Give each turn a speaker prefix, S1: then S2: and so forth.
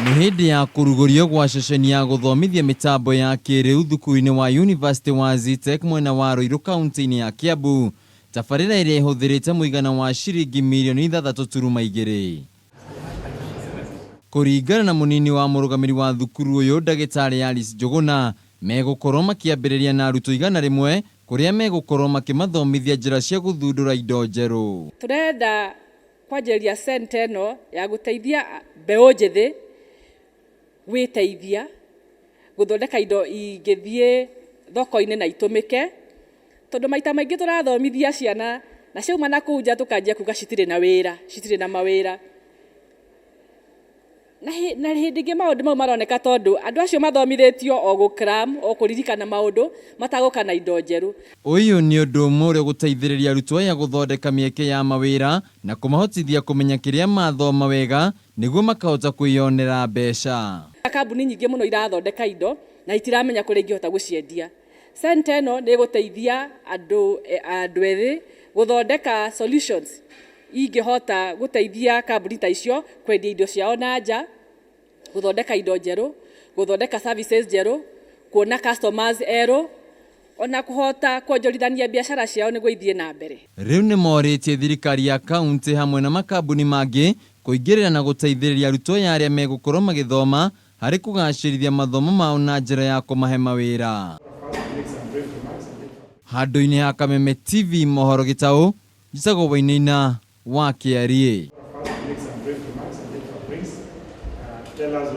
S1: Nĩ hĩndĩ ya kũrugũrio gwa ceceni ya gũthomithia mĩtambo ya kĩrĩu thukuru-inĩ wa Yunivasĩtĩ wa Zetech mwena wa Ruiru kaunti-inĩ ya Kiambu, tabarĩra ĩrĩa ĩhũthĩrĩte mũigana wa ciringi mirioni 6.2. Kũringana na mũnini wa mũrũgamĩri wa thukuru ũyũ ndagĩtarĩ Alice Njũgũna, megũkorwo makĩambĩrĩria na arutwo 100 kũrĩa megũkorwo makĩmathomithia njĩra cia gũthundũra indo njerũ.
S2: Tũrenda kwanjĩrĩria center ĩno ya gũteithia mbeũ njĩthĩ gwĩteithia gũthondeka indo ingĩthiĩ thoko-inĩ na itũmĩke, tondũ maita maingĩ tũrathomithia ciana na ciauma na kũu nja tũkanjia kuga citirĩ na wĩra, citirĩ na mawĩra. Na hĩndĩ ĩngĩ maũndũ mau maroneka tondũ andũ acio mathomithĩtio o gũ cram, o kũririkana maũndũ, matagũka na indo njerũ.
S1: Ũyũ nĩ ũndũ ũmwe ũrĩa ũgũteithĩrĩria arutwo aya gũthondeka mĩeke ya mawĩra na kũmahotithia kũmenya kĩrĩa mathoma wega nĩguo makahota kwĩyonera mbeca.
S2: Kambuni nyingĩ mũno irathondeka indo na itiramenya kũrĩa ingĩhota gũciendia. Center ĩno nĩ ĩgũteithia andũ andũ ethĩ gũthondeka solutions ingĩhota gũteithia kambuni ta icio kwendia indo ciao na nja, gũthondeka indo njerũ, gũthondeka services njerũ, kuona customers erũ, ona kũhota kuonjorithania biacara ciao nĩguo ithiĩ na mbere.
S1: Rĩu nĩ morĩtie thirikari ya kaunti hamwe na makambuni mangĩ kũingĩrĩra na gũteithĩrĩria arutwo aya arĩa megũkorwo magĩthoma harĩ kũgacĩrithia mathomo mao na njĩra ya kũmahe mawĩra. Handũ-inĩ ha Kameme TV mohoro gĩtaũ, njĩtagwo Wainaina wa Kĩariĩ.